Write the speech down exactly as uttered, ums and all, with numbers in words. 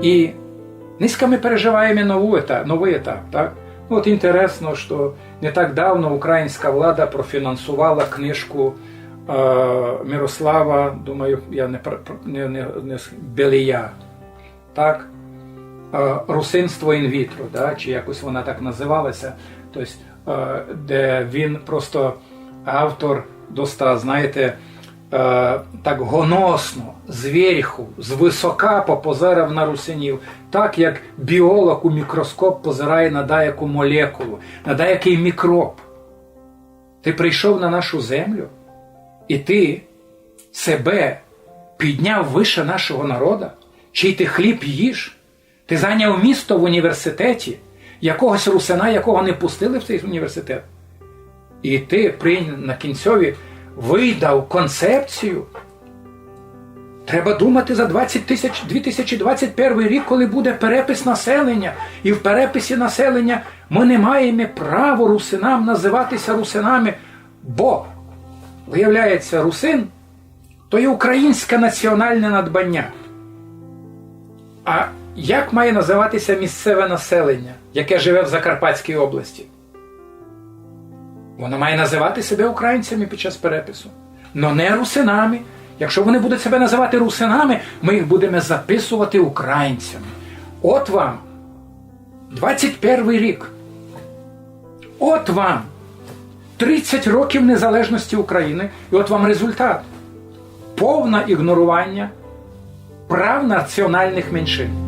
І нынька мы переживаєме нову ета-, новый етап, так? Ну, от інтересно, што не так давно українська влада профінансувала книжку е, Мирослава, думаю, я не, пр- пр- не, не, не с- Белія, так? Е, Русинство інвітро, да? Чи якось вона так називалася. Тобто, е, де він просто автор доста, знаєте, е, так гоносно, зверху, звысока попозирав на русинів, так як біолог у мікроскоп позирає на даяку молекулу, на даякый мікроб. Ти прийшов на нашу землю, і ти себе підняв выше нашого народа, чий ти хліб їш, ти зайняв місто в університеті якогось русина, якого не пустили в цей університет. І ти прийняв на кінцьові, выдав концепцію. Треба думати за двадцять тисяч, дві тисячі двадцять перший рік, коли буде перепис населення. І в переписі населення мы не маєме право русинам називатися русинами, бо, виявляється, русин то є українське національне надбання. А як має називатися місцеве населення, яке живе в Закарпатській області? Воно має називати себе українцями під час перепису, но не русинами. Якщо вони будуть себе називати русинами, мы їх будеме записувати українцями. От вам двадцять перший рік. От вам тридцять років незалежності України, і от вам результат. Повне ігнорування прав національних меншин.